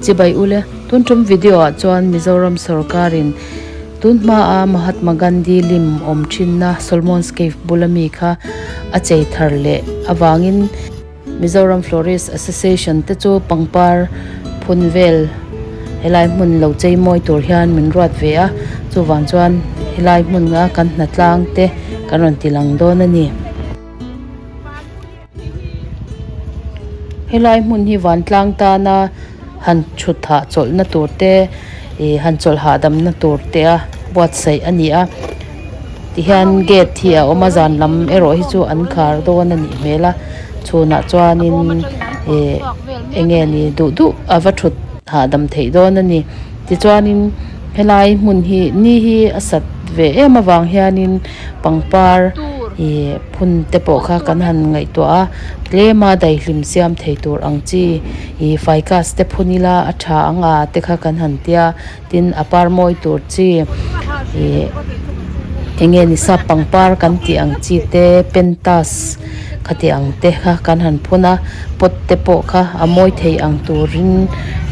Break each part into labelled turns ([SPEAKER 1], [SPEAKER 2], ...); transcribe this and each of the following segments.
[SPEAKER 1] Chibai ule, tun tum video ah chuan Mizoram sorkarin tun hma a Mahatma Gandhi lim awm thinna Solmon's Cave bula mi kha a chei thar leh avangin Mizoram Florist Association te chu pangpar phun vel helai hmun lo chei mawi tur hian min ruat ve a, chuvang chuan helai hmun a kan hnatlang te kan rawn ti lang dawn a ni. Helai hmun hi vantlang tana han thut hah chawlhna tur te ih han chawlh hahdamna tur te a buatsaih a ni a tihian gate hi a awm a zan lam erawh hi chu an khar dawn a nih hmel a chhunah chuanin ih eng nge ni duh duh a va thut hahdam theih dawn a ni tichuanin helai hmun hi ni hi a sat ve em avang hianin pangpar ih phun te pawh kha kan han ngaihtuah a tlema daihlim siam thei tur ang chi ih ficus te phun ila a tha ang a te kha kan han tia tin a par mawi tur chi ih eng nge ni sap pangpar kan tih ang chi te pentas khati ang te kha kan han phun a pot te pawh kha a mawi thei ang turin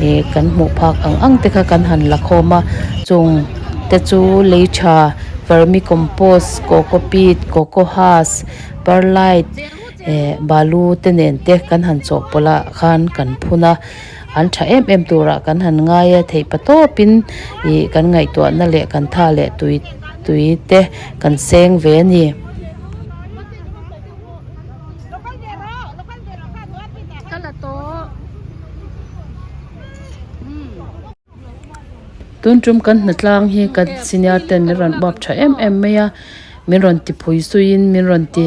[SPEAKER 1] ih kan hmuh phak ang ang te kha kan han la khawm a chung te chu lei tha. Vermicompost, cocopeat, coco husk, perlite eh balu te nen te kan han chawhpawlh ah khan kan phun a, an tha em em turah kan han ngai a theih pa tawpin ih kan ngaihtuahna leh kan tha leh tui tui te kan seng ve a ni. Tun tum kan hnatlang hi kan senior ten min rawn bawp tha em em mai a min rawn ti phui suiin min rawn ti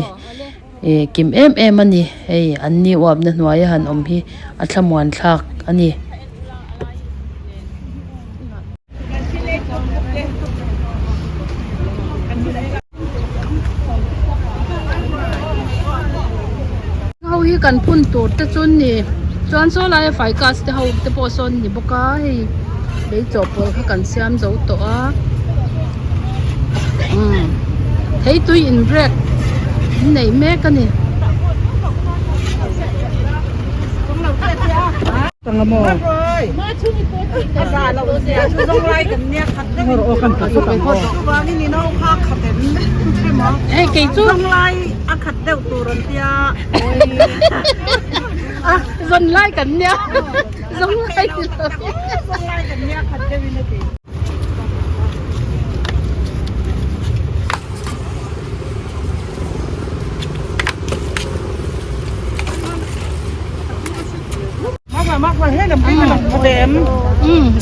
[SPEAKER 1] ih kim em em a ni hei an ni uapna hnuaia han awm hi a thlamuan thlak a ni.
[SPEAKER 2] Ho hi kan phun tur te chu ni chuan saw laia ficus te ho te pawh sawn ni bawk a hei lei chawhpawlh kha kan siam zo tawh a umm theitui in break an nei mek a ni. Hei kei chu a zawn lai kan nia zawng lai ni lo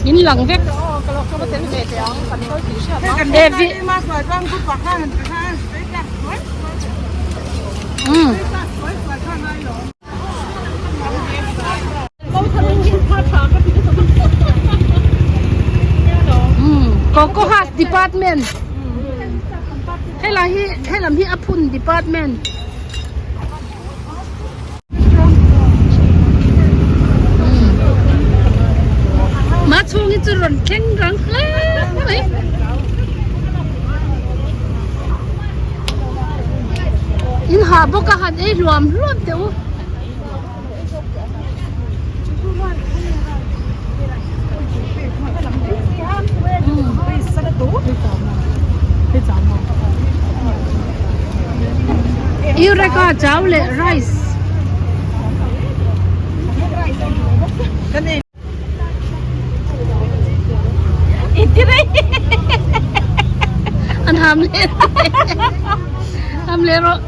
[SPEAKER 2] In lang vek Coco House Department helai hi helam hi a phun department. Ma chhung hi chu rawn thleng rang hle mai. In ha bawk a han ei hluam hluam teh u. Eureka chau leh rice. An ham leh ham leh rawh.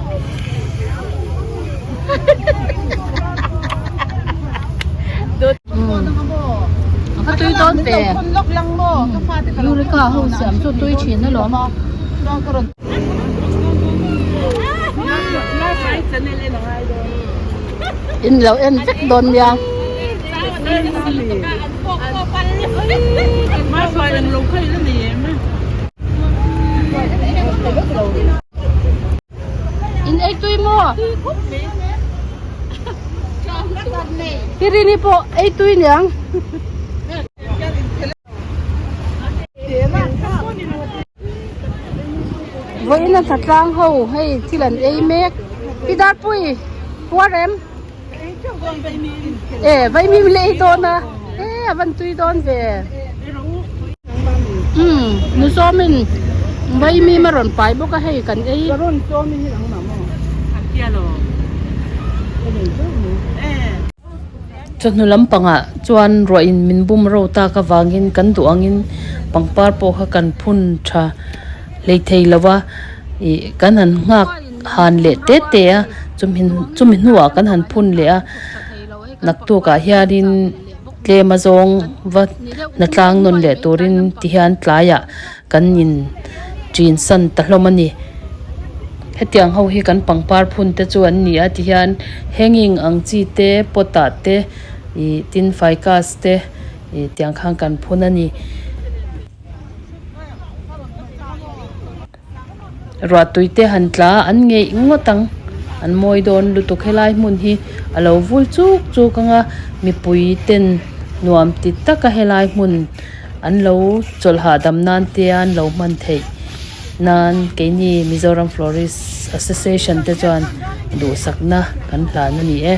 [SPEAKER 2] A va tui dawn ve. Eureka ho siam chu tui thin alawm. In lo en vek dawn nia. In ei tui maw? Tirini pawh ei tui niang. Vawiin a hna tlang ho hei thil an ei mek. Pi Darpui, puar em? E, vaimim leh ei dawn a. E. a van tui dawn ve. Umm nu sawmin vaimim a rawn pai bawk a hei kan ei.
[SPEAKER 1] Chawhnu lampangah chuan ruah in min bum ro tak avangin kan duh angin pangpar pawh kha kan phun tha hlei thei lo a ih kan han nghak han leh te te a chumi chumi hnuah kan han phun leh a naktukah hianin tlem a zawng va hnatlang nawn leh turin tihian tlaiah kan in ṭin san ta hlawm a ni. Hetiang ho hi kan pangpar phun te chu an ni a tihian hanging ang chi te pot ah te ih tin ficus te ih tiang khan kan phun a ni. Ruah tui te han tla an ngeih ngawt ang an mawi dawn lutuk helai hmun hi a lo vul chuk chuk ang a mipui ten nuam ti taka helai hmun an lo chawlh hahdam nan te an lo hman theih nan keini Mizoram Florist Association te chuan duhsakna kan hlan a ni e.